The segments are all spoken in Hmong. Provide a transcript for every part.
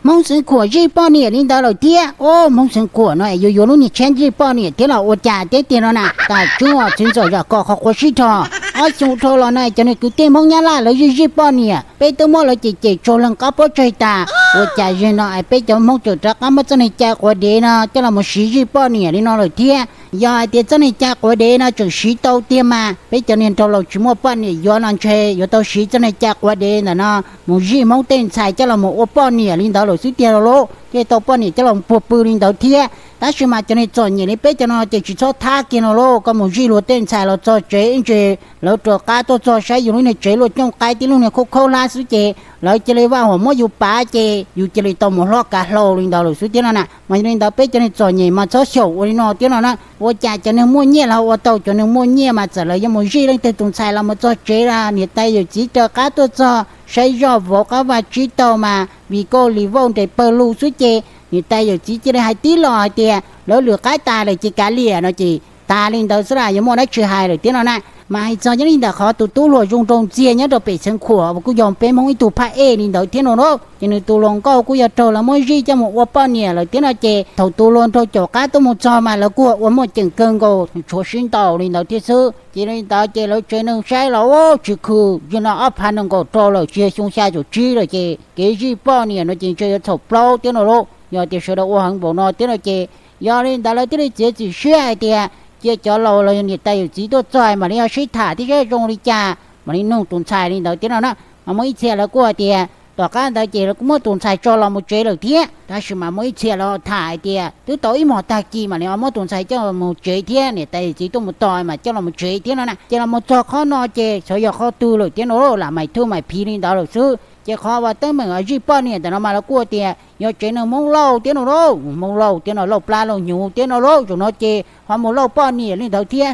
Hmoob Xeev Khuam zij poj niam li ntawd lawm thiab. Au, Hmoob Xeev Khuam no es yuav yuav lub niag tsheb zij poj niam thiab los ua cas thiab tiag no na. Tam tsuj txwv ntxom zam kom qhov quav sib dhos. Ob xyoo dhau los no es cov niag kwv tij Hmoob Nyab Laj lawv zij zij poj niam, peb twb muab lawv cem cem tsaug leeg qab pob tsaig tas. Ua cas zaum no es peb cov Hmoob tseem rov qab muab txoj niag cai quav dev no coj los mus siv zij poj niam li no lawm thiab? Yog hais tias txoj niag cai quav dev no tseem siv tau tiag mas peb cov niag nraug laus tsis muaj poj niam yuav no ntshe yuav tau siv txoj niag cai quav dev ntawm no mus zij Hmoob tej ntxhais coj los mus ua poj niam li ntawd lawm xwb tiag lauj, thiaj tau poj niam coj los puag pw li ntawd thiab. Tab sis mas cov niag txom nyem li peb cov no ces tsis txhob thab kiag no lauj, koj mus zij luag tej ntxhais los txog tsev ib ntsis lawv rov qab tuaj txog saib yus lub niag tsev luaj cooj qaib tib lub niag khaub khaub hlab xwb ces lawv cia li vaj huam muab yus pav ces yus cia li tau mus hlob kav hlau li ntawd lawm xwb thiab no na. Mas yog li ntawd peb cov niag txom nyem mas txhob xyaum ua li no thiab no na. Ua cas cov neeg muaj nyiaj los ua tau, cov neeg muaj nyiaj mas txawm lawv yuav mus zij leej twg tus ntxhais los mus txog tsev los niam tais yawm txiv rov qab tuaj txog saib zoj vauv qab vaj tsib taug mas vim kauj lis vauj nres pawg lug xwb ces niam tais yawm txiv cia li hais tib los hais tias lawv lwm qaib tas lawm ces kav liam no ces tas li ntawd xwb las, yuav muaj dab tsi hais lawm thiab no na. Mas hais txog yog li ntawm qhov tus tub hluas zoo nraug ntxiag nyob rau pem Xeev Khuam uas kuj yog peb Hmoob ib tug phaj ej li ntawd thiab no lauj, ces nws tus hluas nkauj kuj yog raug lawv muab zij coj mus ua poj niam lawm thiab no ces thaum tus hluas nraug caum qab tuaj mus txog mas lawv kuj ua muaj ceem kawg nkaus tshuav sib ntaus li ntawd thiab xwb. Ces li ntawd ces lawv tsev neeg saib los ua tsis khw, yog no ob phav nees nkaum rau lawm tsis yog xyoo xya caum tsib lawm ces kev zij poj niam no ces ntshe yuav txhaum plaub thiab no lauj. Yog tias sawv daws ua heev npaum no thiab no ces yog li ntawd lawv thiaj li txiav txim siab hais tias cia cov laus los yog niam tais yawm txiv tuaj txog mam li ho sib tham thiab saib zoo li cas mam li nug tus ntxhais li ntawd thiab no na. Mas muaj ib txhia lawv kuj hais tias tom qab ntawd ces lawv kuj muab tus ntxhais tso los mus tsev lawm thiab, tab sis mas muaj ib txhia lawv tham hais tias twb tau ib hmos tag kis mam li ho muab tus ntxhais coj mus tsev thiab, niam tais yawm txiv tuaj mus tos mas coj los mus tsev thiab no na. Ces los mus txog qhov no ces xyov yog qhov twg lawm thiab no lam mais thuj mais phiv li ntawd lawm xwb. Ces qhov uas teeb meem zij poj niam ntawm no mas lawv kuj tias yog tsev neeg Hmoob Lauj thiab no lauj, Hmoob Lauj thiab no, Lauj plab Lauj hnyuv thiab no lauj, zaum no ces ho mus lauj poj niam li ntawd thiab.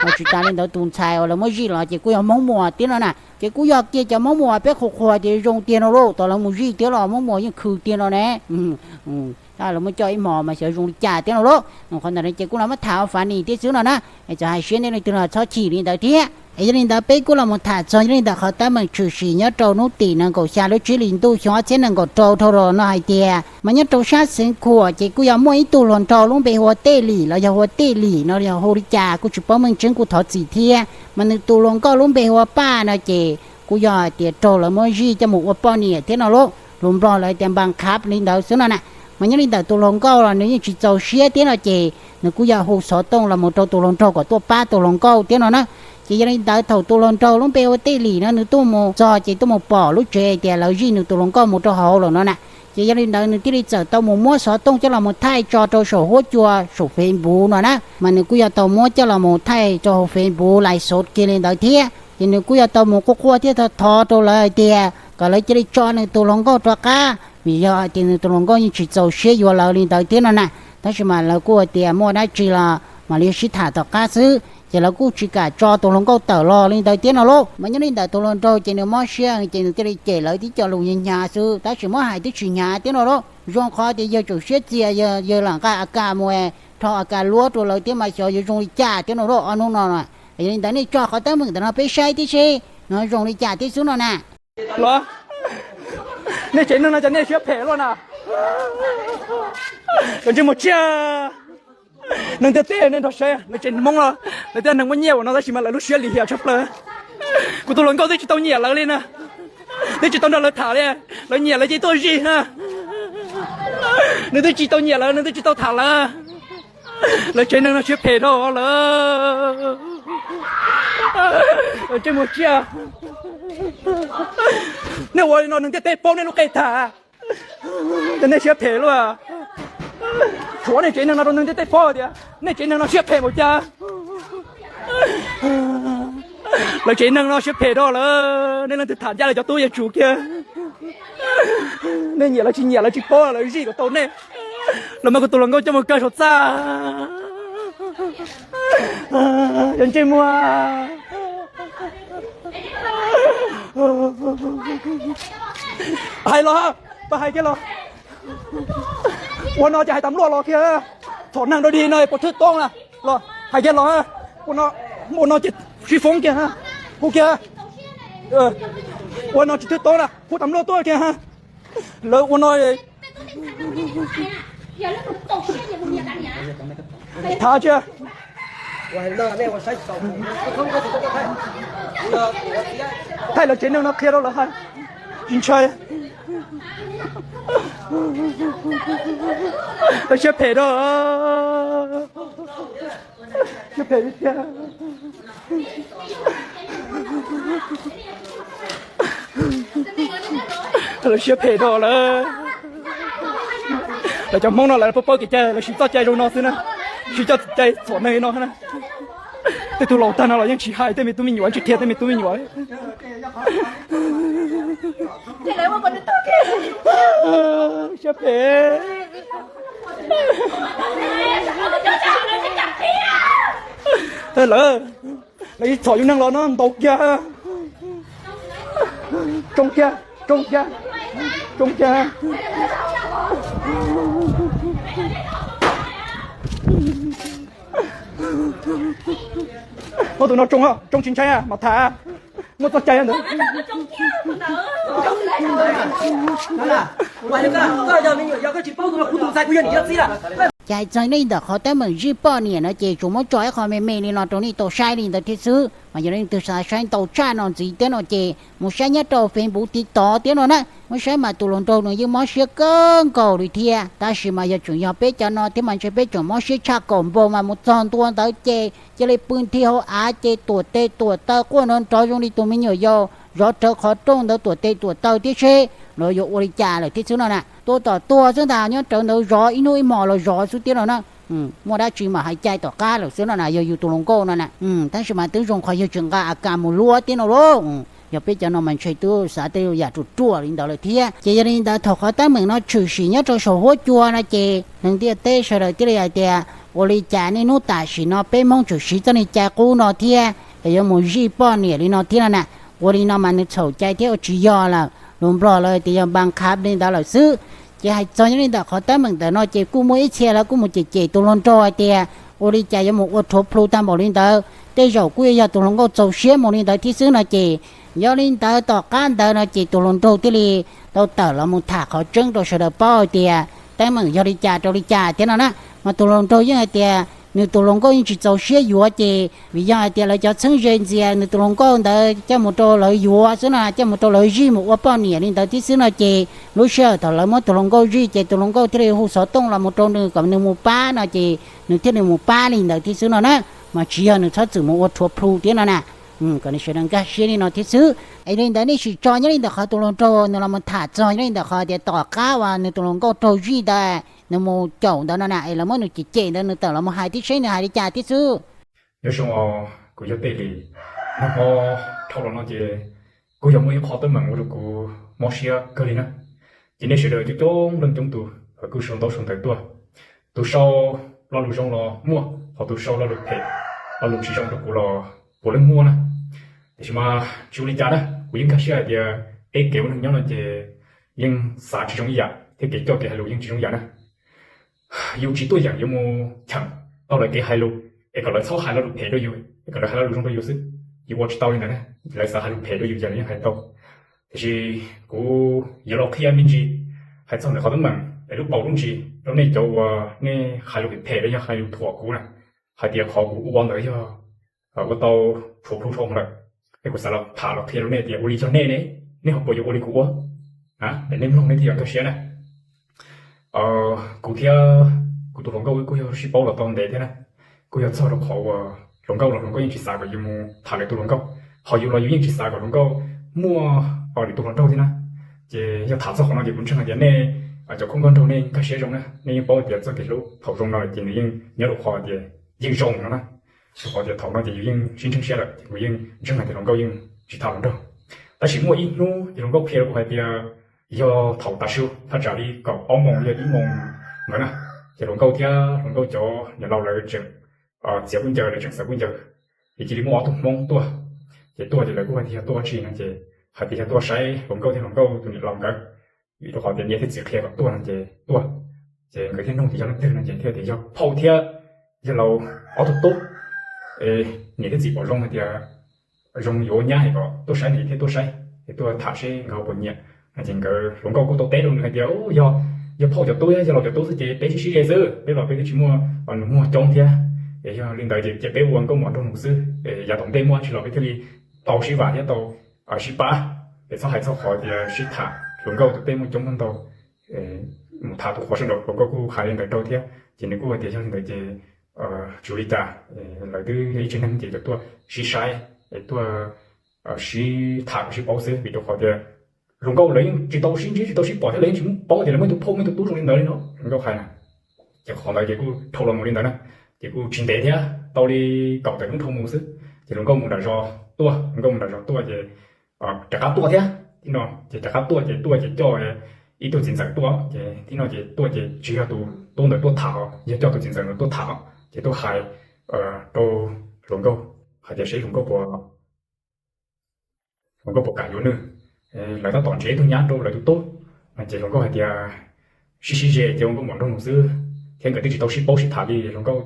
Ho tsis tas li ntawd tus ntxhais uas lawv muab zij los ces kuj yog Hmoob Muas thiab no na. Ces kuj yog kiag cov Hmoob Muas peb qhuas qhuas tias zoo tiag no lauj, tos lawv mus zij thiab los Hmoob Muas yeej khwv tiag no ne. Lawv muab coj ib hmos mas xyov zoo li cas thiab no lauj. Qhov ntawm no ces kuj los muab tham ua fav nis thiab xwb no na. Es txawm hais siab nej leej twg los txhob chim li ntawd thiab. Es yog li ntawd peb kuj los mus tham txog yog li ntawm qhov teeb meem tshwm sim nyob rau hnub tim nees nkaum xya lub tsib hlis ntuj xyoo ob txhiab nees nkaum rau dhau los no hais tias mas nyob rau sab Xeev Khuam ces kuj yog muaj ib tug hluas nraug lub npe hu ua Tej Lim los yog hu ua Tej Lim no yog hu li cas kuj tsis paub meej tseeb kuj thov txim thiab. Mas nws tus hluas nkauj lub npe hu ua Paj no ces kuj yog hais tias raug lawv muab zij coj mus ua poj niam thiab no lauj, lus Nplog lawv tias npas khab li ntawd xwb no na. Mas nyob li ntawm tus hluas nkauj los nws yeej tsis txaus siab thiab no ces nws kuj yog hu xov tooj los mus rau tus hluas nraug kom tuaj pab tus hluas nkauj thiab no na. Ces yog li ntawd thaum tus hluas nraug lub npe hu ua Tej Lim no nws tuaj mus txog ces tuaj mus pom lub tsev tias lawv zij nws tus hluas nkauj mus rau hauv lawm no na. Ces yog li ntawd nws thiaj li txawm tau mus muab xov tooj coj los mus thaij tso rau saum huab cua saum Facebook no na. Mas nws kuj yog tau muab coj los mus thaij rau hauv Facebook lais xov kiag li ntawd thiab. Ces nws kuj yog tau mus quaj quaj thiab thov thov rau lawv hais tias kom lawv cia li tso nws tus hluas nkauj rov qab, vim yog hais tias nws tus hluas nkauj yeej tsis txaus siab yuav lawv li ntawd thiab no na. Tab sis mas lawv kuj hais tias muaj dab tsi los mam li sib tham tom qab xwb, ces lawv kuj tsis kam tso tus hluas nkauj tawm los li ntawd thiab no lauj. Mas nyob li ntawm tus hluas nraug ces nws mob siab ces nws thiaj li cem lawv tib co lus hnyav hnyav xwb, tab sis muab hais twb tsis hnyav thiab no lauj. Zoo qhov tias yawg tseem siab txias, yawg lam nqa AK mus, rho AK luab rau lawv thiab mas xyov yuav zoo li cas thiab no lauj ob hnub no. Yog li ntawd nej tso qhov teeb meem ntawm no peb saib tib si no zoo li cas thiab xwb no na. Los, nej tsev neeg no cov nej siab phem luaj na. Cov ntsej muag tsiaj. Neeg ntiaj teb nej nrog saib, lawv tsev Hmoob los lawv tej neeg muaj nyiaj ua no tab sis mas lawv lub siab lim hiam tshaj plaws. Kuv tus hluas nkauj twb tsis tau nyiam lawv li na, twb tsis tau nrog lawv tham li. Lawv nyiam lawv ces tuaj zij na. Nws twb tsis tau nyiam lawv, nws twb tsis tau tham lawv. Lawv tsev neeg no siab phem dhau lawm. Ntsej muag tsiaj. Nej ua li no neeg ntiaj teb paub nej lub qej tag. Ces nej siab phem luaj. Tshuav nej tsev neeg no rau neeg ntiaj teb paub tias nej tsev neeg no siab phem npaum cas. Lawv tsev neeg no siab phem dhau lawm, nej leej twg tham ncaj lawv cov tub yuav tsum kiag. Nej nyiam lawv tsis nyiam lawv tsis paub, lawv zij kom tau nej. Lawv muab kuv tus hluas nkauj coj mus kaw saum txaj. Yog ntsej muag. Hais los, pab hais kiag los. Ua no ces hais tas luaj los kiag. Txhom neeg rau dig no puas thwj toob na. Los hais kiag los. Ua no ces sib foob kiag. Hu kiag. Ua no tsis thwj toob na, hu tas luaj tuaj kiag. Lawv ua no thav tsi. Thaij lawv tsev neeg no qhia rau lawv hais, tsis ntshai. Lawv siab phem rau, siab phem tiag. Lawv siab phem rau lawv. Lawv cov Hmoob no lawv paub paub kev cai, lawv siv txoj cai zoo no xwb na, siv cov cai txom neeg no na. Tej tug laus tag no los yeej tsis hais tej me tub me nyuam, tsis qhia tej me tub me nyuam. Siab phem. Lawv, lawv ib txhom yus neeg los no ntaus kiag, tsoo kiag, tsoo kiag, tsoo kiag. Muab tus no tsoo, tsoo tsis ntshai mas tham, muaj txoj cai ntawd. Ces hais txog nej ntawm qhov teeb meem zij poj niam no ces tsuas muab tso ib qho me me li no rau nej tau saib li ntawd thiab xwb. Mas yog leej twg xav saib ntau tshaj no ntxiv thiab no ces mus saib nyob rau Facebook, TikTok thiab no na, muab saib mas tus hluas nraug nws yeej mob siab kawg nkaus li thiab. Tab sis mas yog tseem yog peb cov no thiab mas ntshe peb tseem mob siab tshaj kaum npaug mas mus txog ntua ntawd ces cia li pw nthi hauv av ces tuam tes tuam taw quaj nrov nrov zoo li tus me nyuam yaus zov rawv qhov rooj ntawd tuam tes tuam taw thiab seb lawv yuav ua li cas lawm thiab xwb no na. Tua tom tuag xwb ntag, nyob rawv ntawd zov ib hnub ib hmos los zov xwb thiab no na. Muaj dab tsi mas hais cai tom qab lawm xwb no na, yog yus tus hluas nkauj no na. Tab sis mas twb zoo qhov yawg tsis nqa a kas mus luab thiab no lauj. Yog peb cov no mas ntshe twb xav tej yam ruam ruam li ntawd lawm thiab. Ces yog li ntawd thaum qhov teeb meem no tshwm sim nyob rau saum huab cua no ces neeg ntiaj teb sawv daws thiaj li hais tias ua li cas niaj hnub tam sim no peb Hmoob tseem siv txoj niag cai qub no thiab es yuav mus zij poj niam li no thiab no na. Ua li no mas nws txhaum cai thiab ua tsis yog lawm, lus Nplog lawv tias yog npas khab li ntawd lawm xwb. Ces hais txog nyob li ntawm qhov teeb meem ntawm no ces kuj muaj ib txhia lawv kuj mus cem cem tus hluas nraug hais tias ua li cas yuav mus ua rhuav plhu tag npaum li ntawd, tej zaum kuj yuav yog tus hluas nkauj txaus siab mus li ntawd thiab xwb no ces yog li ntawd tom qab ntawd no ces tus hluas nraug thiaj li tau tawm los mus tham qhov tseeb rau sawv daws paub hais tias teeb meem yog li cas rau li cas thiab no na. Mas tus hluas nraug yeej hais tias nws tus hluas nkauj yeej tsis txaus siab yuav ces vim yog hais tias lawv cov txheeb ze ntxias nws tus hluas nkauj ntawd coj mus rau lawv yuav xwb no, coj mus rau lawv zij mus ua poj niam li ntawd thiab xwb no ces lub sij hawm thaum lawv muab tus hluas nkauj zij ces tus hluas nkauj thiaj li hu xov tooj los mus rau nws kom nws mus pab no ces nws thiaj li mus pab li ntawd thiab xwb no na. Mas tsis yog nws txhob txwm mus ua rhuav plhu thiab no na. Kom nws sawv daws nkag siab li no thiab xwb. Es li ntawd nej sim tso nyob li ntawm qhov tus hluas nraug nws los mus tham txog nyob li ntawm qhov tias tom qab uas nws tus hluas nkauj raug zij ntawd nws mus caum ntawd no na es lawv muab nws cem cem ntawd nws tawm los mus hais thiab seb nws hais li cas thiab xwb. Nyob zoo os, kuv yog Tej Lis. Nag hmo dhau los no ces kuj yog muaj ib qho teeb meem ua rau kuv mob siab kawg li na. Ces nej sawv daws coob coob leej coob tus kuj sau ntaub sau ntawv tuaj, tus sau lo lus zoo los muaj, ho tus sau lo lus phem, lo lus tsis zoo rau kuv los puav leej muaj na. Tiam sis mas tsis ua li cas na, kuv yeej nkag siab hais tias peb kev ua neeg nyob no ces yeej xav tsis zoo ib yam thiab kev coj kev hais lus yeej tsis zoo ib yam na. Yus tsis tuaj yeem yuav mus cheem tau lawv kev hais lus es kom lawv txhob hais lo lus phem rau yus es kom lawv hais lo lus zoo rau yus xwb. Yus ua tsis tau li ntawd na, lawv xav hais lus phem rau yus ces lawv yeej hais tau. Tiam sis kuv yuav los qhia me ntsis hais txog ntawm qhov teeb meem es lub paus lub ntsis rau nej cov uas nej hais lus phem phem los yog hais lus thuam kuv na, hais tias qhov kuv ua ntawd yog ua tau rhuav plhu dhau lawm. Es kuv xav los tham los qhia rau nej tias ua li yog nej ne, nej ho puas yuav ua li kuv ua? Es nej mloog nej thiaj yuav nkag siab na. Kuv thiab kuv tus hluas nkauj wb kuj yog sib paub los tau ntev thiab na, kuj yog txog rau qhov uas hluas nkauj los hluas nkauj yeej tsis xav kom yus mus tham lwm tus hluas nkauj, ho yus los yus yeej tsis xav kom hluas nkauj muaj lwm tus hluas nraug thiab na. Ces yog tham txog qhov no ces kuv ntseeg hais tias nej cov khub nkauj nraug nej nkag siab zoo na, nej yeej paub tias txoj kev hlub thaum zoo no lawm ces nws yeej nyob rau qhov tias yeej zoo no na. Rau qhov tias thaum no ces yus yeej sib ntseeg siab lawm ces kuv yeej ntseeg hais tias hluas nkauj yeej tsis tham hluas nraug. Tab sis muaj ib hnub ces hluas nkauj qhia rau kuv hais tias yog thaum tav su thaj tsam li kaum ob moos yog ib moos ntawd na, ces hluas nkauj thiab hluas nkauj cov niam laus lawv tseem txiav kub ncaws, lawv tseem xaws kub ncaws, ces cia li muaj ob tug Hmoob tuaj. Ces tuaj ces lawv kuj hais tias yog tuaj ua tsi no ces hais tias yog tuaj saib hluas nkauj thiab hluas nkauj tus niam laus nkawd, vim rau qhov tias niam thiab txiv qhia kom tuaj no ces tuaj. Ces nkawd thiaj nug tias yog leej twg no ces thiaj tias yog phauj thiab yawg laus ob tug tub. Niam thiab txiv pom zoo hais tias zoo yuav ua nyab es kom tuaj saib no ces thiaj tuaj saib es tuaj tham seb nkawd puas nyiam. Ces nkawd hluas nkauj kuj tau teb rau nws hais tias, yog, yog phauj cov tub thiab yog laus cov tub xwb ces peb sib sib ze xwb, peb los peb twb tsis muaj nus muag coob thiab. Es yog li ntawd ces cia peb ua nkauj mom nraug nus xwb, yav tom ntej muaj dab tsi los peb thiaj li tau sib vam thiab tau sib pab. Es txhob hais txog qhov tias sib tham, hluas nkauj tus tej muaj coob ntau, mus tham tus qhov sawv daws, hluas nkauj kuj hais li ntawd rau thiab. Ces nws kuj hais tias yog li ntawd ces tsis ua li cas, lawv twb yog ib tsev neeg ces kom tuaj sib saib, tuaj sib tham kom sib paub xwb, vim rau qhov tias hluas nkauj lawv yeej tsis tau sib ntsib tsis tau sib pom thiab lawv yeej tsis paub tias lawv muaj ib tug phauj muaj ib tug tub zoo li ntawd li no, hluas nkauj hais na. Ces qhov ntawd ces kuj dhau los mus li ntawd na, ces kuj tsis ntev thiab, tau li kaum tawm hnub dhau mus xwb, ces hluas nkauj mus nram zos tuaj, hluas nkauj mus nram zos tuaj ces rov qab tuaj thiab. Thib no ces rov qab tuaj ces tuaj ces coj ib tug txiv ntxawm tuaj, ces thib no ces tuaj ces tsis yog tus tub ntawd tuaj tham, yog coj tus txiv ntxawm ntawd tuaj tham, ces tuaj hais rau hluas nkauj hais tias seb hluas nkauj puas, hluas nkauj puas kam yuav nws. Lawv tab tom nrhiav ib tug nyab rau lawv tus tub, ces hluas nkauj hais tias sib sib ze ces ua nkauj mom nraug nus xwb, thiab nkawd twb tsis tau sib paub sib tham li, hluas nkauj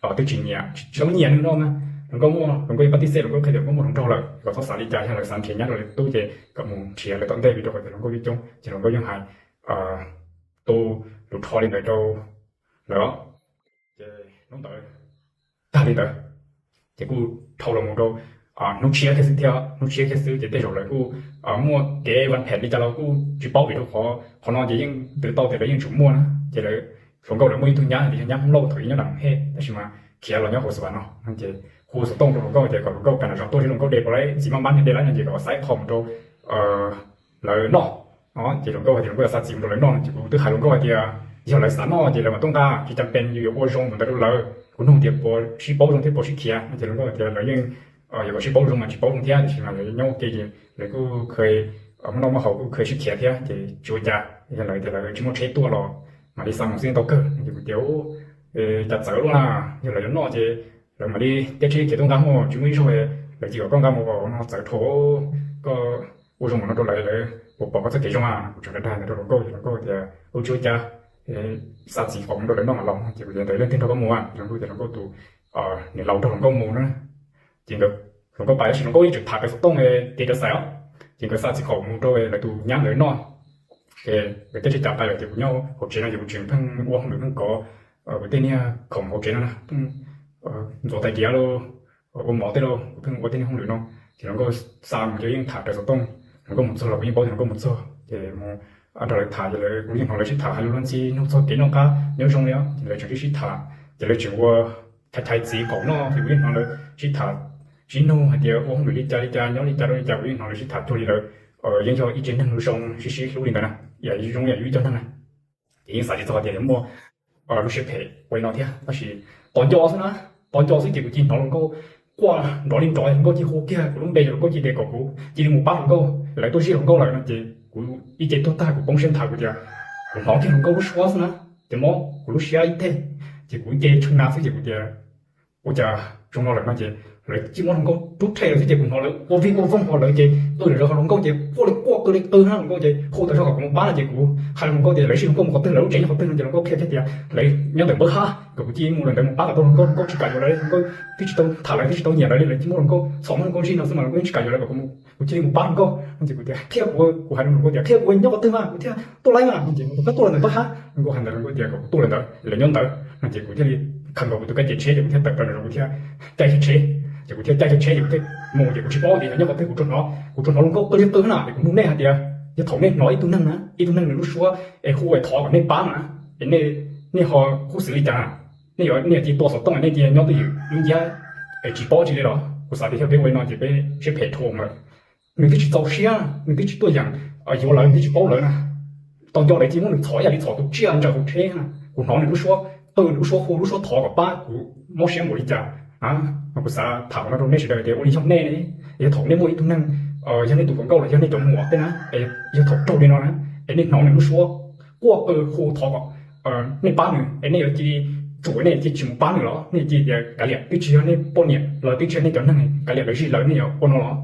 twb tsis nyiam, tsis tau nyiam nws no na. Hluas nkauj muaj, hluas nkauj ib pab tib xeeb, hluas nkauj qhia tias hluas nkauj muaj hluas nraug lawm, kom txhob xav li cas, yog lawv xav nrhiav nyab rau lawv tus tub ces kom mus nrhiav lawv tom ntej, vim rau qhov tias hluas nkauj yeej hais tu lus rho li ntawd rau lawv os. Ces hnub ntawd tag li ntawd, ces kuj dhau los mus rau hnub tshiab kiag xwb thiab, hnub tshiab kiag xwb ces tej zaum lawv kuj muaj kev vaj phem li cas los kuj tsis paub, vim rau qhov qhov no ces yeej twv tau tias lawv yeej tsum muaj na. Ces lawv, hluas nkauj lawv muaj ib tug nyab tias yog nyab Hmoob Lauj thaum ub nyob nram Hej tab sis mas khiav los nyob hauv Xov Vas no, ces hu xov tooj rau hluas nkauj tias kom hluas nkauj pab nram zos tuaj, hluas nkauj de puas laib, txiv maj mab thiab de laib no ces kom xa ib qho mus rau lawv noj. Ces hluas nkauj hais tias hluas nkauj yuav xa txiv mus rau lawv noj no, ces kuv twb hais hluas nkauj hais tias yog lawv xav noj ces lawv mam tuaj nqa, tsis cas pes yus yuav ua zoo mus ntawd rau lawv. Kuv nug tias puas sib paub zoo thiab puas sib khiav no, ces hluas nkauj hais tias lawv yeej yuav kom sib paub zoo mas tsis paub zoo thiab, tiam sis mas lawv nyob ua ke ces lawv kuj kheev muaj noj muaj haus, kuj kheev sib khiav thiab, ces tsis ua cas. Yog lawv tias lawv tsis muaj tsheb tuaj los mam li xa mus xwb tau kawg. Ces kuv tias cas txawv luaj na, yog lawv yuav noj ces lawv mam li caij tsheb khiav tuaj nqa, muaj tsis muaj ib zaug lawv cia kom koj nqa mus, no txawv dhau. Koj ua zoo mus no rau lawv, lawv puas pom koj txoj kev zoo a? Kuv tseem dag dag ntawd rau hluas nkauj, ces hluas nkauj tias ua tsis ua cas, xa txiv qhov mus rau lawv noj mam los. Ces kuv tias ntawd leej twg nrog koj mus a? Hluas nkauj tias hluas nkauj tus niam laus nrog hluas nkauj mus na. Ces nkawd, hluas nkauj pais tab sis hluas nkauj yeej tseem tham pes xov tooj tias txais os. Ces nkawd xa txiv qhov mus rau lawv tus nyab ntawd noj. Ces nkawd caij tsheb cas pais lawm ces kuv nyob hauv tsev no ces kuv tseem pheej ua hauj lwm pheej kov kuv tej niag khoom hauv tsev no na, pheej ntxuav tais diav los, ua mov tej los, kuv pheej ua tej niag hauj lwm no. Ces hluas nkauj xa mus ces yeej tham raws xov tooj. Hluas nkauj mus txog los kuv yeej paub tias hluas nkauj mus txog, ces mus nrog lawv tham, ces lawv, kuv yeej hnov lawv sib tham hais lus luag ntxhi nug txog kev noj qab nyob zoo li os, ces lawv tseem sib sib tham. Ces lawv tseem ua chais chais txiv qaum noj ces kuv yeej hnov lawv sib tham, sib nug hais tias ua hauj lwm li cas li cas, nyob li cas rau li cas, kuv yeej hnov lawv sib tham cuag li lawv yeej yog ib tsev neeg zoo sib sib hlub li ntawd na, zoo yam yus ib co neeg na. Ces yeej xav tsis txog tias yuav muaj lub siab phem ua li no thiab, tab sis tos nco xwb na, tos nco xwb ces kuv cia li hnov hluas nkauj quaj nrov li nrov, hluas nkauj cia li hu kiag kuv lub npe, hluas nkauj cia li tias kom kuv cia li mus pab hluas nkauj, lawv tuaj zij hluas nkauj lawm no. Ces kuv ib ce tuag tag kuv poob siab nthav, kuv tias kuv hnov kiag hluas nkauj lub suab xwb na, ces mob kuv lub siab ib teg. Ces kuv ib ce tshee na xwb ces kuv tias ua cas zoo no lawm no ces lawv cia li muab hluas nkauj rub rhe lawm xwb ces kuv hnov lawv ua vij ua voog ho lawv ces tuaj zom zaws ho hluas nkauj ces quaj li quaj qw li qw na, hluas nkauj ces hu tas zog kom kuv mus pab no ces kuv hais hluas nkauj tias lawv zij hluas nkauj mus qhov twg, lawv lub tsev nyob qhov twg no ces hluas nkauj qhia kiag tias lawv nyob ntawm Npawg Hab, kom kuv cia li mus lawm ntawd mus pab kom tau hluas nkauj, hluas nkauj tsis kam yuav lawv, hluas nkauj twb tsis tau tham lawv, twb tsis tau nyiam lawv li, lawv cia li muab hluas nkauj txhom muab hluas nkauj zij no xwb mas hluas nkauj yeej tsis kam yuav lawv, kom kuv cia li mus pab hluas nkauj no ces kuv tias qhia kuv, kuv hais rau hluas nkauj tias qhia kuv nyob qhov twg mas, kuv tias koj tuaj los ntawm Npawg Hab, hluas nkauj hais ntawd, hluas nkauj tias kom kuv tuaj lawm ntawd, lawv nyob ntawd no ces kuv thiaj li khaws nkaus kuv tus kab ce tsheb ces kuv thiaj tawm plaws nram zoov kuv thiaj caij kiag tsheb. Ces kuv thiaj caij kiag tsheb ces kuv thiaj mus ces kuv tsis paub tias yog nyob qhov twg, kuv tsuas hnov, kuv tsuas hnov hluas nkauj qw li qw na, ces kuv nug nej hais tias yog thaum nej hnov ib tug neeg na, ib tug neeg nws lub suab es hu es thov kom nej pab na, es nej ho hu xwv li cas? Nej yuav, nej yuav cia li tua xov tooj nej cia li nyob twj ywm lub ncab es tsis paub tsi li los? Kuv xav tias yog peb ua li no ces peb siab phem dhau lawm. Nws twb tsis txaus siab, nws twb tsis tuaj yeem yuav lawv, nws twb tsis paub lawv na. Tos nco lawv cia li muab nws txhom ib yam li txhom tus tsiaj ntsaws hauv tsheb na. Kuv hnov nws lub suab qw, nws lub suab hu, lub suab thov kom pab, kuv mob siab npaum li cas. Mas kuv xav tham no rau nej sawv daws tias ua li yog nej, yog thaum nej muaj ib tug neeg, yog nej tus hluas nkauj los yog nej cov muam tej na, yog thaum raug li no na, es nej hnov nws lub suab quaj qw hu thov kom nej pab nws, es nej yuav cia li tsum, nej cia li tsis mus pab nws los nej cia li tias kav liam, twb tsis yog nej poj niam los twb tsis yog nej cov neeg, kav liam lawv zij lawv, nej yuav ua no los?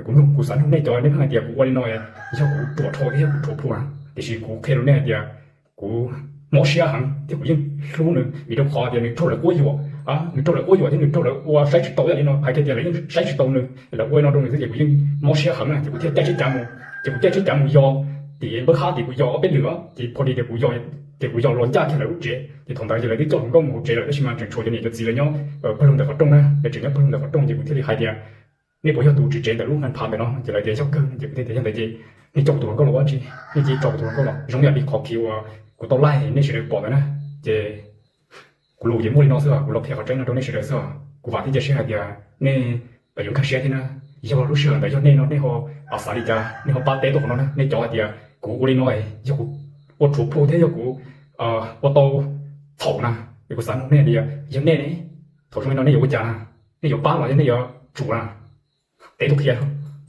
Kuv nug, kuv xav nug nej cov, nej pheej hais tias kuv ua li no yog kuv ruam dhau thiab yog kuv ruam plhu na, tiam sis kuv qhia rau nej hais tias kuv mob siab heev thiab kuv yeej hlub nws vim rau qhov tias nws raug lawv quab yuam. nws raug lawv quab yuam thiab nws raug lawv ua saib tsis taus ib yam li no, hais tias lawv yeej saib tsis taus nws, lawv ua no rau nws xwb ces kuv yeej mob siab heev na, ces kuv thiaj caij tsheb cav mus, ces kuv caij tsheb cav mus yos tim Npawj Hab tim, kuv yos ob peb lwm ces pho li tias kuv yos, ces kuv yos los ncaj kiag lawv lub tsev, ces thaum ntawd ces lawv twb coj hluas nkauj mus hauv tsev lawm, tab sis mas tseem tshuav cov niam cov txiv lawv nyob pawg lug ntawm qhov rooj na, lawv tseem nyob pawg lug ntawm qhov rooj, ces kuv thiaj li hais tias nej puas yog tus tsis tsev ntawm lub naj phav ntawm no? Ces lawv tias yog kawg, ces kuv thiaj tias yog ntawd ces nej coj kuv tus hluas nkauj los ua dab tsi? Nej cia li tso kuv tus hluas nkauj los, zoo yam li qhov khi uas kuv tau laij nej sawv daws pom ntawd na. Ces kuv lus ces muaj li no xwb, kuv los qhia qhov tseeb no rau nej sawv daws xwb. Kuv vam thiab cia siab hais tias nej yuav nkag siab thiab na. Yog lub sij hawm ntawd yog nej no nej ho xav li cas, nej ho pab teb tuaj qhov no na. Nej cov hais tias kuv ua li no yog kuv ua tshuav plhu thiab yog kuv ua tau txhaum na, es kuv xav nug nej tias yog nej ne, thaum zoo li no nej yuav ua cas na? Nej yuav pab los yog nej yuav tsum na? Teb tuaj qhia.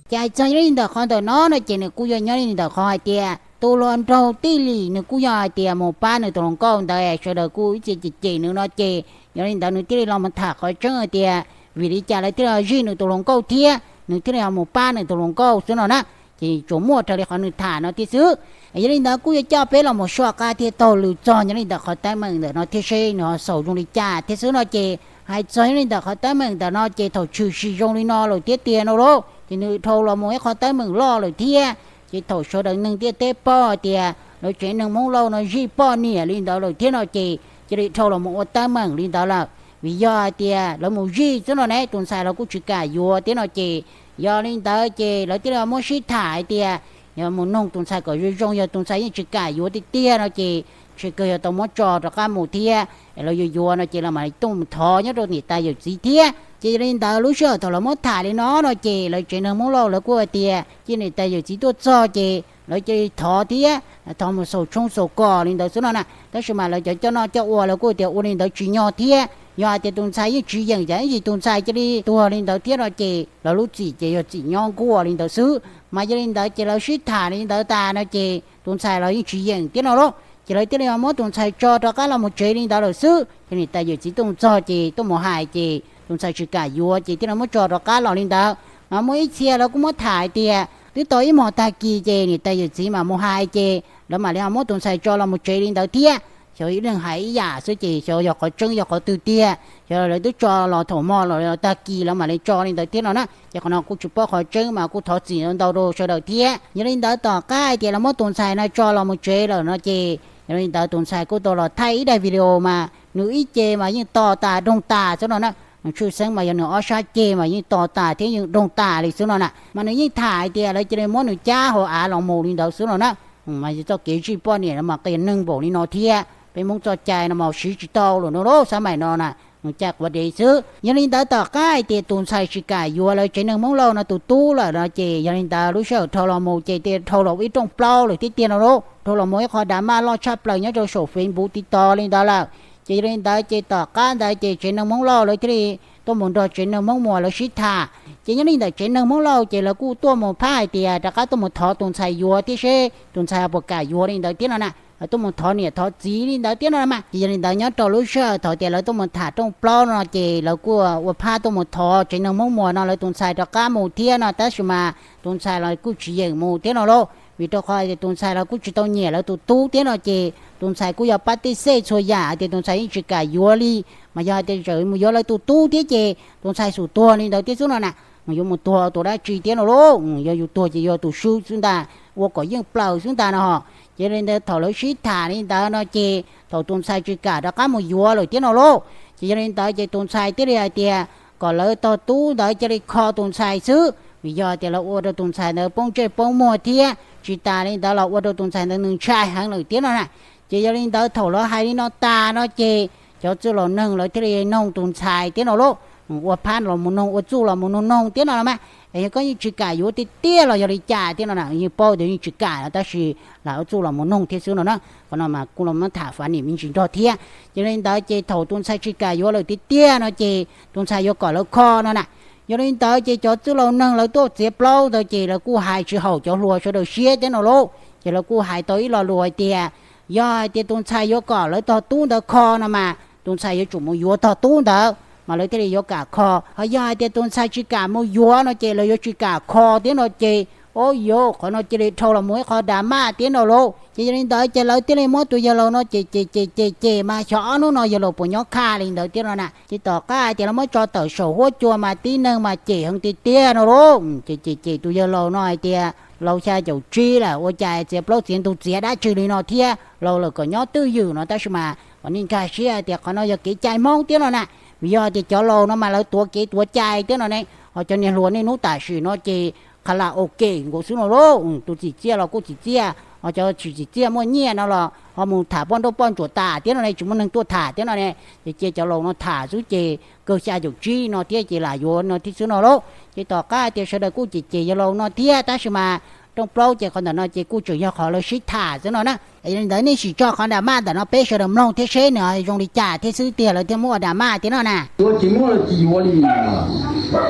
Ces hais txog yog li ntawm qhov ntawm no no ces nws kuj yog nyob li ntawm qhov hais tias tus hluas nraug Tij Lim nws kuj yog hais tias mus pab nws tus hluas nkauj ntawd, sawv daws kuj ib txhia cem cem nws no ces yog li ntawd nws thiaj li los mus tham qhov tseeb hais tias vim li cas lawv thiaj li zij nws tus hluas nkauj thiab nws thiaj li ho mus pab nws tus hluas nkauj xwb no na. Ces tsuas muaj raws li qhov nws tham no thiab xwb. Yog li ntawd kuj yuav coj peb los mus soj qab thiab taug lw txog yog li ntawm qhov teeb meem ntawm no thiab seb nws ho xaus zoo li cas thiab xwb no ces hais txog yog li ntawm qhov teeb meem ntawm no ces thaum tshwm sim zoo li no lawm thiab tiag no lauj, ces nws dhau los mus ib qhov teeb meem loj lawm thiab. Ces thaum sawv daws neeg ntiaj teb paub hais tias lawv tsev neeg Hmoob Lauj no zij poj niam li ntawd lawm thiab no ces cia li dhau los mus ua teeb meem li ntawd lawm. Vim yog hais tias lawv mus zij xwb no ne, tus ntxhais los kuj tsis kam yuav thiab no ces yog li ntawd ces lawv thiaj li muab sib tham hais tias yog mus noog tus ntxhais kom zoo zoo, yog tus ntxhais yeej tsis kam yuav tiag tiag no ces ntshe kawg yog tau muab tso rov qab mus thiab, lawv yuav yuav no ces lawv mam li tuaj mus thov nyob rau niam tais yawm txiv thiab. Ces yog li ntawd lub sij hawm thaum lawv muab tham li no no ces lawv tsev neeg Hmoob Lauj lawv kuj hais tias cia niam tais yawm txiv tuaj txog ces lawv cia li thov thiab, thov mus xaus tshoob xaus kos li ntawd xwb no na. Tab sis mas lawv cov coj noj coj ua lawv kuj tias ua li ntawd tsis nyog thiab, yog hais tias tus ntxhais yeej tsis yeem ces ib yim tus ntxhais cia li tuag li ntawd thiab no ces lawv lub txim ces yog txim nyob nkuaj li ntawd xwb. Mas yog li ntawd ces lawv sib tham li ntawd tas no ces tus ntxhais los yeej tsis yeem thiab no lauj, ces lawv thiaj li muab tus ntxhais tso rov qab los mus tsev li ntawd lawm xwb. Ces niam tais yawm txiv tuaj txog ces tuaj mus hais ces tus ntxhais tsis kam yuav ces thiaj li muab tso rov qab los li ntawd. Mas muaj ib txhia lawv kuj muab tham hais tias twb tau ib hmos tag kis ces niam tais yawm txiv mam mus hais ces lawv mam li ho muab tus ntxhais tso los mus tsev li ntawd thiab. Xyov ib leeg hais ib yam xwb ces xyov yog qhov tseeb yog qhov twg tiag, xyov lawv twb tso los thaum hmo los tag kis lawv mam li tso li ntawd thiab no na. Ces qhov no kuj tsis paub qhov tseeb mas kuj thov txim ntau rau sawv daws thiab. Yog li ntawd tom qab hais tias lawv muab tus ntxhais no tso los mus tsev lawm no ces yog li ntawd tus ntxhais kuj tau los thaij ib daim video mas nws ib ce mas yeej to tas doog tas xwb no na. Nws tshwj xeeb mas yog nws ob sab ceg mas yeej to tas thiab yeej doog tas li xwb no na. Mas nws yeej tham hais tias lawv cia li muab nws cab hauv av los mus li ntawd xwb no na. Mas txoj kev zij poj niam no mas qias neeg npaum li no thiab, peb Hmoob txoj cai no mas siv tsis tau lawm no lauj, xab maim no na, nws cai quav dev xwb. Yog li ntawd tom qab hais tias tus ntxhais tsis kam yuav lawv tsev neeg Hmoob Lauj no tus tub lawm no ces yog li ntawd lub sij hawm dhau los mus ces thiaj dhau los ib rooj plaub lawm thiab tiag no lauj, dhau los mus ib qho drama loj tshaj plaws nyob rau saum Facebook TikTok li ntawd lawm. Ces yog li ntawd ces tom qab ntawd ces tsev neeg Hmoob Lauj lawv thiaj li tuaj mus nrog tsev neeg Hmoob Muas lawv sib tham. Ces nyob li ntawm tsev neeg Hmoob Lauj ces lawv kuj tuaj mus phab hais tias rov qab tuaj mus thov tus ntxhais yuav thiab seb tus ntxhais puas kam yuav li ntawd thiab no na. Lawv tuaj mus thov niam thov txiv li ntawd thiab no mas. Ces yog li ntawd nyob rau lub sij hawm thaum tias lawv tuaj mus tham rooj plaub no ces lawv kuj ua phab tuaj mus thov tsev neeg Hmoob Muas no lawv tus ntxhais rov qab mus thiab no, tab sis mas tus ntxhais los kuj tsis yeem mus thiab no lauj. Vim rau qhov tias tus ntxhais los kuj tsis tau nyiam lawv tus tub thiab no ces tus ntxhais kuj yog pab tij xej txhua yam hais tias tus ntxhais yeej tsis kam yuav li. Mas yog hais tias tseem mus yuav lawv tus tub thiab ces tus ntxhais xum tuag li ntawd thiab xwb no na. Mus yuav mus tuag tus dab tsi thiab no lauj, yog yus tuag ces yog tus swb xwb ntag, ua kom yeej plaws xwb ntag no. Ces li ntawd thaum lawv sib tham li ntawd no ces thaum tus ntxhais tsis kam rov qab mus yuav lawm thiab no lauj, ces yog li ntawd ces tus ntxhais thiaj li hais tias kom lawv tog tub ntawd cia li kho tus ntxhais xwb, vim yog tias lawv ua rau tus ntxhais ntawd poob ntsej poob muag thiab tsis tas li ntawd los ua rau tus ntxhais ntawd nws ntshai heev lawm thiab no na. Ces yog li ntawd thaum lawv hais li no tas no ces cov txwj laus neeg lawv thiaj li noog tus ntxhais thiab no lauj, ua phab los mus noog, ua txuj los mus noog noog thiab no los mas, es yog koj yeej tsis kam yuav tiag tiag los yog li cas thiab no na, yeej paub tias yeej tsis kam no tab sis lam ua txuj los mus noog thiab xwb no na. Qhov no mas kuj los muab tham fav nim me ntsis nrog thiab. Ces li ntawd ces thaum tus ntxhais tsis kam yuav lawm tiag tiag no ces tus ntxhais yuav kom lawv kho no na. Yog li ntawd ces cov txwj laus neeg lawv tuaj txiav plaub ntawd ces lawv kuj hais tsis haum cov hluas sawv daws siab thiab no lauj, ces lawv kuj hais tau ib lo lus hais tias yog hais tias tus ntxhais yuav kom lawv tog tub ntawd kho no mas tus ntxhais yuav tsum mus yuav tog tub ntawd mas lawv thiaj li yuav kam kho. Ho yog hais tias tus ntxhais tsis kam mus yuav no ces lawv yuav tsis kam kho thiab no ces Ob yos, qhov no cia li dhau los mus ib qho da maj thiab no lauj. Ces yog li ntawd ces lawv thiaj li muab tus yawg laus no ces ces ces ces ces mas xyov ob hnub no yawg laus puas nyob kaj li ntawd thiab no na. Ces tom qab hais tias lawv muab tso tawm saum huab cua mas tib neeg mas cem heev tiag tiag no lauj. Ces ces ces tus yawg laus no hais tias laus xya caum tsib lawm, ua cas txiav plaub txiav ntug txiav dab tsi li no thiab, laus lawm kom nyob twj ywm no. Tab sis mas kom nej nkag siab hais tias qhov no yog kev cai Hmoob thiab no na. Vim yog tias cov laus no mas lawv tuav kev tuav cai thiab no ne. Ho cov niag hluas niaj hnub tam sim no ces qha la ok nkaus xwb no lauj. Tus tsim txiaj los kuj tsim txiaj, ho cov tsis tsim txiaj muaj nyiaj no los ho mus tham poj nrauj poj ntsuam tas thiab no ne, tsis muaj neeg tuaj tham thiab no ne. Ces cia cov laus no tham xwb ces kawg xya caum tsib no thiab ces lam yuav no thiab xwb no lauj. Ces tom qab tias sawv daws kuj cem cem yawg laus no thiab, tab sis mas rooj plaub ces qhov ntawm no ces kuj tseem yog qhov lawv sib tham xwb no na. Yog li ntawd nej sim tso qhov da maj ntawm no peb sawv daws mloog thiab seb nws zoo li cas thiab xwb tiag lawv thiaj muab ua da maj thiab no na. Yuav tsis muab los tsis yuav li.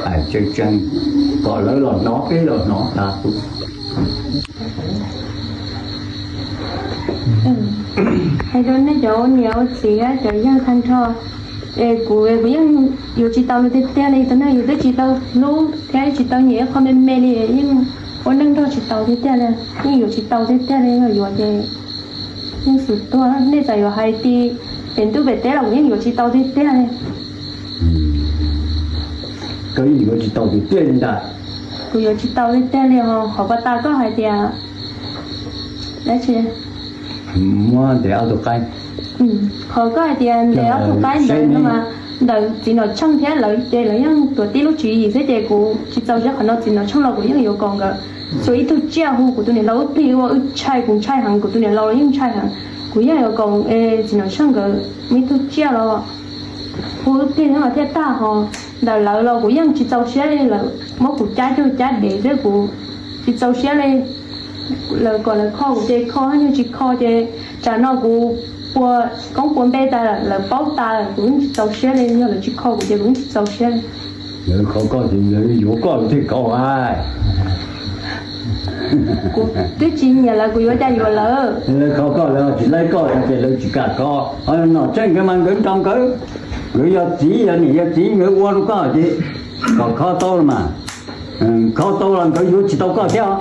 Hais tseeb tseeb, kom lawv los hnov peb los hnov tag. Hais rau nej cov ua niam ua txiv cov yawg tag nrho, es kuv kuv yeej yuav tsis tau nws tiag tiag li, tus neeg yus twb tsis tau hlub thiab tsis tau nyiam ib qho me me li, yeej ua neej nrog tsis tau tiag tiag li, yeej yuav tsis tau tiag tiag li, yuav ces yeej xum tuag. Nej txawm yuav hais ti pem ntuj pem teb los kuv yeej yuav tsis tau tiag tiag li. Koj yeej yuav tsis tau tiag tiag li ntag. Kuv yuav tsis tau tiag tiag li os. Qhov pas tas koj hais tias dab tsi? Muab ntes ob tug qaib. Qhov koj hais tias ntes ob tug qaib ntawd no mas ntawm txiv Nom Tsheej thiab lawv ces lawv yeej tuav tib lub tswv yim xwb ces kuv tsis txaus siab qhov no. Txiv Nom Tsheej los kuv yeej yuav kom nkawd txhua ib tug tsiaj hu kuv tus niam laus ib pliag ua wb ntshai, kuv ntshai heev, kuv tus niam laus los yeej ntshai heev. Kuv yeej yuav kom txiv Nom Tsheej nkawd muaj ib tug tsiaj los hu wb pliag thiab tag ho. Ntawm lawv los kuv yeej tsis txaus siab li, lawv muab kuv cab cuag cab dev xwb, kuv tsis txaus siab li. Lawv kom lawv kho kuv ces kho, yog tsis kho ces tsam no kuv pua koob pua npe tas lawm, lawv paub tas lawm, kuv yeej tsis txaus siab li. Yog lawv tsis kho kuv ces kuv yeej tsis txaus siab li. Lawv kho koj ces lawv yuav koj lawv thiaj kho a. Kuv twb tsis nyiam lawv, kuv yuav cas yuav lawv. Lawv kho koj lawv tsis laib koj ces lawv tsis kam kho. Ho Nom Tsheej nkawd mas nkawd nrog nkawd, nkawd yog txiv yog niam yog txiv nkawd ua rau koj ces kom kho tau los mas, kho tau los nkawd yuav tsis tau koj thiab.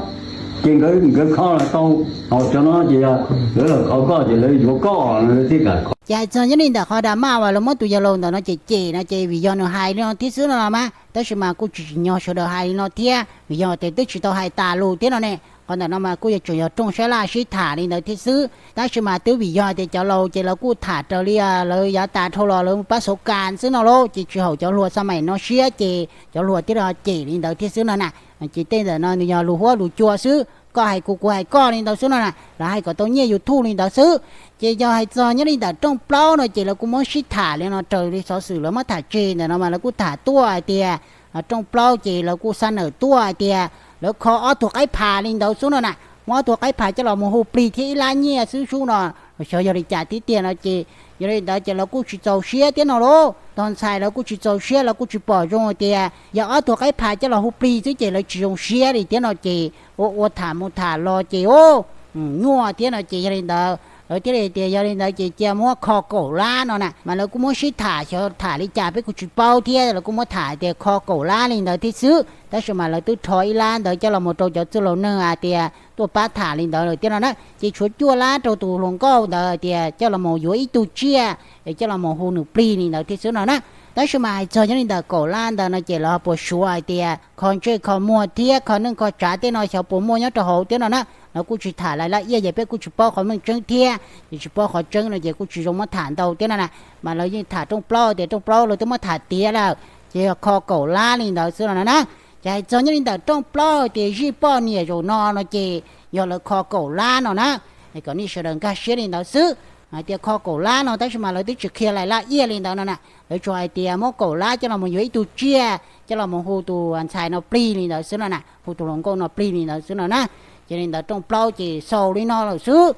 Ces nkawd nkawd kho los tau, ho cov no ces yog lawv los kho koj ces lawv yuav koj lawv thiaj kam kho. Ces hais txog nyob li ntawm qhov da maj uas lawv muab tus yawg laus ntawm no cem cem no ces vim yog nws hais li no thiab xwb no los mas, tab sis mas kuj tsis tsim nyog sawv daws hais li no thiab, vim yog tias twb tsis tau hais tas lus thiab no ne. Qhov ntawm no mas kuj yuav tseem yog rooj sab laj sib tham li ntawd thiab xwb, tab sis mas twb vim yog tias cov laus ces lawv kuj tham raws li lawv yav tas dhau los lawv pab xauv kas xwb no lauj, ces tsis haum cov hluas xab maim no siab ces cov hluas thiaj li ho cem li ntawd thiab xwb no na. Ces tej ntawm no nws yog lus huab lus cua xwb, koj hais kuv kuv hais koj li ntawd xwb no na, lawv hais kom tau nyiaj YouTube li ntawd xwb. Ces yog hais txog nyob li ntawm rooj plaub no ces lawv kuj muab sib tham li no raws li xov xwm lawv muab tham tseg ntawm no mas lawv kuj tham tuaj hais tias rooj plaub ces lawv kuj xa nawm tuaj hais tias lawv kho ob tug qaib phas li ntawd xwb no na, muab ob tug qaib phas coj los mus hu plig thiab ib lab nyiaj xwb xwb no, xyov yog li cas thiab tiag no ces yog li ntawd ces lawv kuj tsis txaus siab thiab no lauj. Tog ntxhais lawv kuj tsis txaus siab, lawv kuj tsis pom zoo hais tias yog ob tug qaib phas coj los hu plig xwb ces lawv tsis zoo siab li thiab no ces ua ua tham mus tham los ces nyuaj thiab no ces yog li ntawd lawv thiaj li tias yog li ntawd ces cia muab kho kaum lab no na, mas lawv kuj muab sib tham xyov tham li cas peb kuj tsis paub thiab, lawv kuj muab tham tias kho kaum lab li ntawd thiab xwb, tab sis mas lawv twb rho ib lab ntawd coj los mus rau cov txwj laus neeg hais tias tuaj pab tham li ntawd lawm thiab no na, ces tshuav cuaj lab rau tus hluas nkauj ntawd hais tias coj los mus yuav ib tug tsiaj es coj los mus hu nws plig li ntawd thiab xwb no na. Tab sis mas hais txog nyob li ntawm kaum lab ntawd no ces lawv ho puas suav hais tias kho ntsej kho muag thiab kho neej kho tsav tej no xyov puas muaj nyob rau hauv thiab no na. Lawv kuj tsis tham lais laj iaj ces peb kuj tsis paub qhov meej tseeb thiab, ces tsis paub qhov tseeb no ces kuj tsis zoo muab tham ntau thiab no na. Mas lawv yeej tham rooj plaub tias rooj plaub lawv twb muab tham tiav lawm, ces yog kho kaum lab li ntawd xwb no na. Ces hais txog nyob li ntawm rooj plaub tias zij poj niam zaum no no ces yog lawv kho kaum lab no na. Kom nej sawv daws nkag siab li ntawd xwb. Hais tias kho kaum lab no tab sis mas lawv twb tsis qhia lais laj iaj li ntawd no na, lawv tsuas hais tias muab kaum lab coj los mus yuav ib tug tsiaj coj los mus hu tus ntxhais no plig li ntawd xwb no na, hu tus hluas nkauj no plig li ntawd xwb no na. Ces li ntawd rooj plaub ces xaus li no lawm xwb.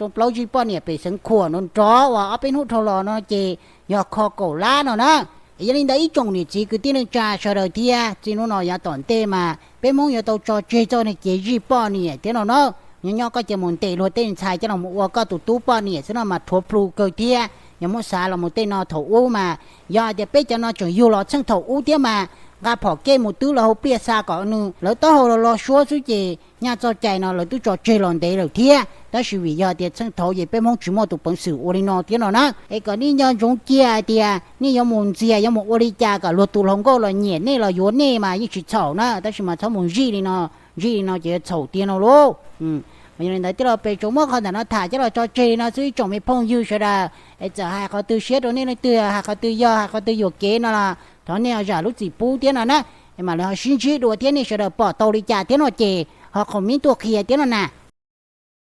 Rooj plaub zij poj niam pem Xeev Khuam no nrov uas ob peb hnub dhau los no ces yog kho kaum lab no na. Yog li ntawd ib tsoom niam txiv kwv tij neej tsa sawv daws thiab txij hnub no yav tom ntej mas peb Hmoob yuav tau tso tseg txoj niag kev zij poj niam thiab no na. Nyob nyob koj cia mus ntes luag tej ntxhais coj los ua koj tus tub poj niam xwb no mas rhuav plhu kawg thiab. Yog muab xav los mus tej no thaum ub mas yog hais tias peb cov no tseem yug los txheej thaum ub thiab mas nqa phom kej mus twb los hauv pliaj xa kom nws lawv taub hau los lo suab xwb ces nyaj txoj cai no lawv twb tso tseg los ntev lawm thiab. Tab sis vim yog tias txheej thaud ces peb Hmoob tsis muaj tus peev xwm ua li no thiab no na. Es kom nej nco ntsoov kiag hais tias nej yuav mus ntxias yuav mus ua li cas kom luag tus hluas nkauj los nyiam nej los yuav nej mas yeej tsis txhaum na, tab sis mas txhob mus zij li no, zij li no ces yuav txhaum tiag no lauj. Yog li ntawd tij laug pes tsuas muab qhov ntawm no tham coj los tso tseg li no xwb ib tsoom me phooj ywg sawv daws, es txawm hais qhov twg siab rau nej leej twg, hais qhov twg yog, hais qov twg yuam kev no los thov nej zam lub txim pub thiab no na. Es mam li ho sib ntsib dua thiab nej sawv daws pom tau li cas thiab no ces ho comment tuaj qhia thiab no na.